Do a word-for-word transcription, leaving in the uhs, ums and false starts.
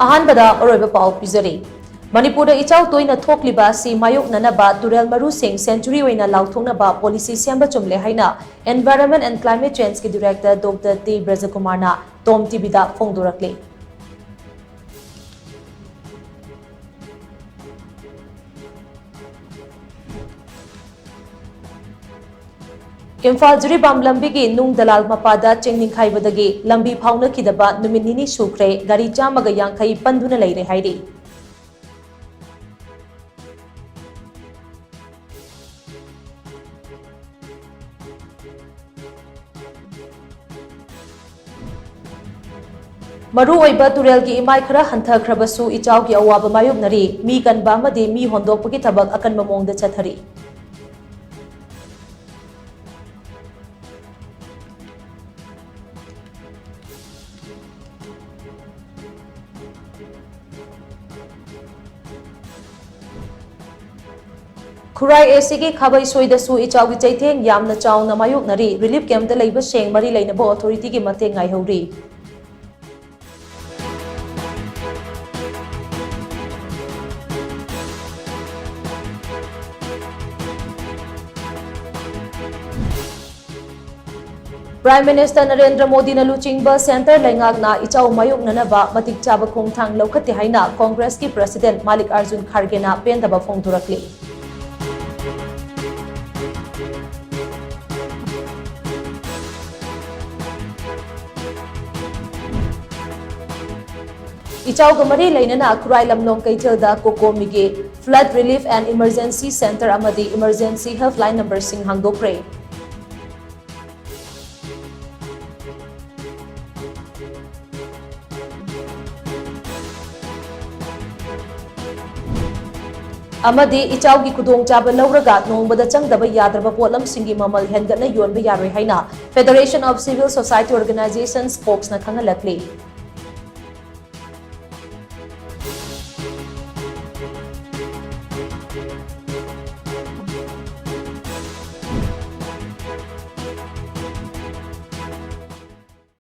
ꯑꯍꯥꯟꯕꯗ ꯑꯔꯣꯏꯕ ꯄꯥꯎ ꯄꯤꯖꯔꯤ꯫ ꯃꯅꯤꯄꯨꯔꯗ ꯏꯆꯥꯎ ꯇꯣꯏꯅ ꯊꯣꯛꯂꯤꯕ ꯑꯁꯤ ꯃꯥꯌꯣꯛꯅꯅꯕ ꯇꯨꯔꯦꯜ ꯃꯔꯨꯁꯤꯡ century ꯑꯣꯏꯅ ꯂꯥꯎꯊꯣꯛꯅꯕ policy ꯁꯦꯝꯕ ꯆꯨꯝꯂꯦ ꯍꯥꯏꯅ Environment and Climate Changeꯀꯤ director Doctor ꯇꯤ ꯕ꯭ꯔꯖꯀꯨꯃꯥꯔꯅ ꯇꯣꯝ ꯇꯤꯚꯤꯗ ꯐꯣꯡꯗꯣꯔꯛꯂꯤ꯫ ꯏꯝꯐꯥꯜ ꯖꯤꯔꯤꯕꯥꯝ ꯂꯝꯕꯤꯒꯤ ꯅꯨꯡ ꯗꯂꯥꯜ ꯃꯄꯥꯗ ꯆꯤꯡ ꯅꯤꯡꯈꯥꯏꯕꯗꯒꯤ ꯂꯝꯕꯤ ꯐꯥꯎꯅꯈꯤꯗꯕ ꯅꯨꯃꯤꯠ ꯅꯤꯅꯤ ꯁꯨꯈ꯭ꯔꯦ, ꯒꯥꯔꯤ ꯆꯥꯝꯃꯒ ꯌꯥꯡꯈꯩ ꯄꯟꯗꯨꯅ ꯂꯩꯔꯦ ꯍꯥꯏꯔꯤ꯫ ꯃꯔꯨꯑꯣꯏꯕ ꯇꯨꯔꯦꯜꯒꯤ ꯏꯃꯥꯏ ꯈꯔ ꯍꯟꯊꯈ꯭ꯔꯕꯁꯨ ꯏꯆꯥꯎꯒꯤ ꯑꯋꯥꯕ ꯃꯥꯌꯣꯛꯅꯔꯤ꯫ ꯃꯤ ꯀꯟꯕ ꯑꯃꯗꯤ ꯃꯤ ꯍꯣꯟꯗꯣꯛꯄꯒꯤ ꯊꯕꯛ ꯑꯀꯟꯕ ꯃꯑꯣꯡꯗ ꯆꯠꯊꯔꯤ꯫ ꯈꯨꯔꯥꯏ ꯑꯦꯁꯤꯒꯤ ꯈꯥꯕꯩ ꯁꯣꯏꯗꯁꯨ ꯏꯆꯥꯎꯒꯤ ꯆꯩꯊꯦꯡ ꯌꯥꯝꯅ ꯆꯥꯎꯅ ꯃꯥꯌꯣꯛꯅꯔꯤ꯫ Relief campꯇ ꯂꯩꯕꯁꯤꯡ ꯃꯔꯤ ꯂꯩꯅꯕ authorityꯒꯤ ꯃꯇꯦꯡ ꯉꯥꯏꯍꯧꯔꯤ꯫ Prime Minister ꯅꯔꯦꯟꯗ꯭ꯔ ꯃꯣꯗꯤꯅ ꯂꯨꯆꯤꯡꯕ centre ꯂꯩꯉꯥꯛꯅ ꯏꯆꯥꯎ ꯃꯥꯌꯣꯛꯅꯅꯕ ꯃꯇꯤꯛ ꯆꯥꯕ ꯈꯣꯡꯊꯥꯡ ꯂꯧꯈꯠꯇꯦ ꯍꯥꯏꯅ Congressꯀꯤ President ꯃꯥꯂꯤꯛ ꯑꯥꯔꯖꯨꯟ ꯈꯥꯔꯒꯦꯅ ꯄꯦꯟꯗꯕ ꯐꯣꯡꯗꯣꯔꯛꯂꯤ꯫ ꯏꯆꯥꯎꯒ ꯃꯔꯤ ꯂꯩꯅꯅ ꯈꯨꯔꯥꯏ ꯂꯝꯂꯣꯡ ꯀꯩꯊꯦꯜꯗ ꯀꯣꯀꯣꯃꯤꯒꯤ Flood Relief and Emergency Centre ꯑꯃꯗꯤ Emergency Helpline numberꯁꯤꯡ ꯍꯥꯡꯗꯣꯛꯈ꯭ꯔꯦ꯫ ꯑꯃꯗꯤ ꯏꯆꯥꯎꯒꯤ ꯈꯨꯗꯣꯡꯆꯥꯕ ꯂꯧꯔꯒ ꯅꯣꯡꯃꯗ ꯆꯪꯗꯕ ꯌꯥꯗ꯭ꯔꯕ ꯄꯣꯠꯂꯝꯁꯤꯡꯒꯤ ꯃꯃꯜ ꯍꯦꯟꯒꯠꯅ ꯌꯣꯟꯕ ꯌꯥꯔꯣꯏ ꯍꯥꯏꯅ Federation of Civil Society Organizations, ꯐꯣꯛꯁꯅ ꯈꯪꯍꯜꯂꯛꯂꯤ꯫